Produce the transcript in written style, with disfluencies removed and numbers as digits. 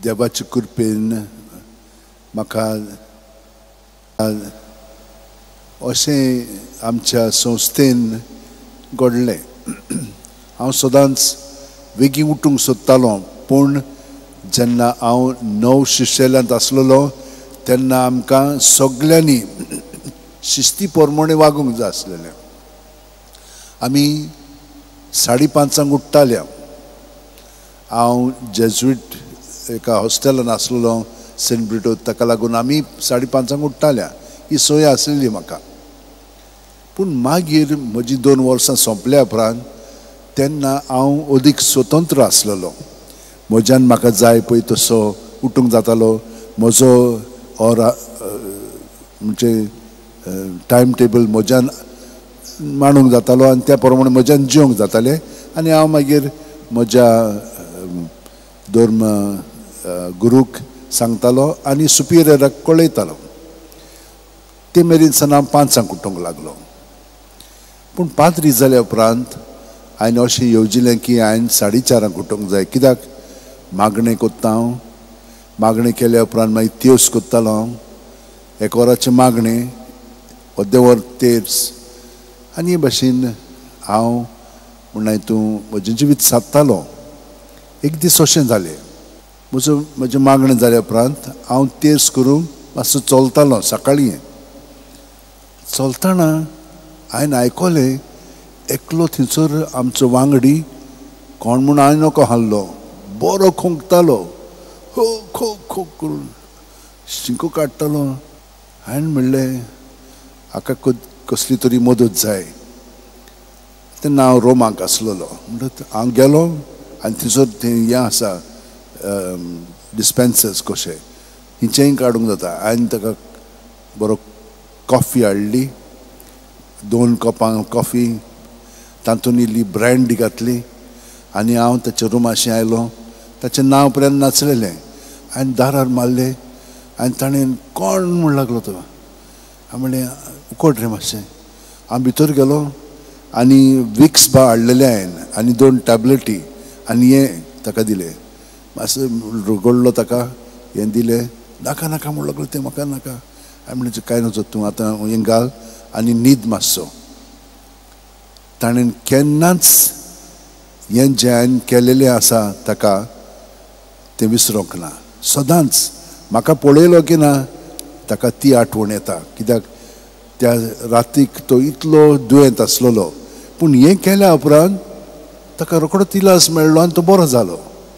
देवाचे कृपेन म्हाका अशें आमच्या संस्थेन घडलें. हांव सदांच वेगीं उठूंक सोदतालो, पूण जेन्ना हांव 9 शिशेलांत आसलेलो तेन्ना आमकां सगल्यांनी शिस्ती प्रमाणे वागूंक जाय आसलेलें. आमी 5:30 उठ्ठाले. हांव जेजुईट एका हॉस्टेलान आसलेलो सेंट ब्रिटो, ताका लागून आमी 5:30 उठ्ठाले. ही सोय आसलेली म्हाका. पूण मागीर म्हजी 2 वर्सां सोंपल्या उपरांत तेन्ना हांव अदीक स्वतंत्र आसलेलो. म्हज्यान म्हाका जाय पळय तसो उठूंक जातालो. म्हजो ऑर म्हणजे टायम टेबल म्हज्यान मांडूंक जातालो आनी त्या प्रमाणे म्हज्यान जिवंक जातालें. आनी हांव मागीर म्हज्या धर्म गुरूक सांगतालो आनी सुपिरियराक कळयतालो. ते मेरेन सान हांव 5 उठूंक लागलो. पूण पाद्री जाल्या उपरांत हांवें अशें येवजिलें की हांवें 4:30 उठूंक जाय. कित्याक मागणें कोत्ता हांव, मागणें केल्या उपरांत मागीर तेर्स कोत्तालो हांव. 1 वराचें मागणें, अर्दें वर तेर्स, आनी हे भाशेन हांव म्हणल्यार तूं म्हजें जिवीत सादतालो. एक दीस अशें जालें, म्हजो म्हजें मागणें जाल्या उपरांत हांव तेर्स करूंक मातसो चलतालो. सकाळीं चलतना हांवें आयकलें एकलो थंयसर आमचो वांगडी कोण म्हूण हांवें नको हाडलो, बरो खोंकतालो, हो खो खो करून शिंको काडटालो. हांवें म्हणलें हाका कसली तरी मदत जाय. तेन्ना हांव रोमाक आसलेलो. म्हणटच हांव गेलो आनी थंयसर थंय हें आसा डिस्पेन्सर्स कशें, हिचेंय काडूंक जाता. हांवें ताका बरो कॉफी हाडली, 2 कपां कॉफी, तातूंत इल्ली ब्रँडी घातली आनी हांव ताच्या रुमाशी आयलो. ताचें नांव पर्यंत नाचलेलें. हांवें दारार मारलें आनी ताणें कोण म्हूण लागलो तो. हांवें म्हणलें उकोट रे मातशें. हांव भितर गेलो आनी विक्स बा हाडलेलें हांवें आनी 2 टॅबलेटी आनी हें ताका दिलें. मातसो रगडलो ताका, हें दिलें. नाका नाका म्हूण लागलो तें, म्हाका नाका. हांवें म्हणलें कांय नजो, तूं आतां हें घाल आनी न्हीद मातसो. ताणें केन्नाच हें जें हांवें केलेलें आसा ताका तें विसरोंक ना. सदांच म्हाका पळयलो की ना ताका ती आठवण येता. कित्याक त्या रातीक तो इतलो दुयेंत आसलेलो, पूण हें केल्या उपरांत ताका रोखडोच इलाज मेळ्ळो आनी तो बरो जालो.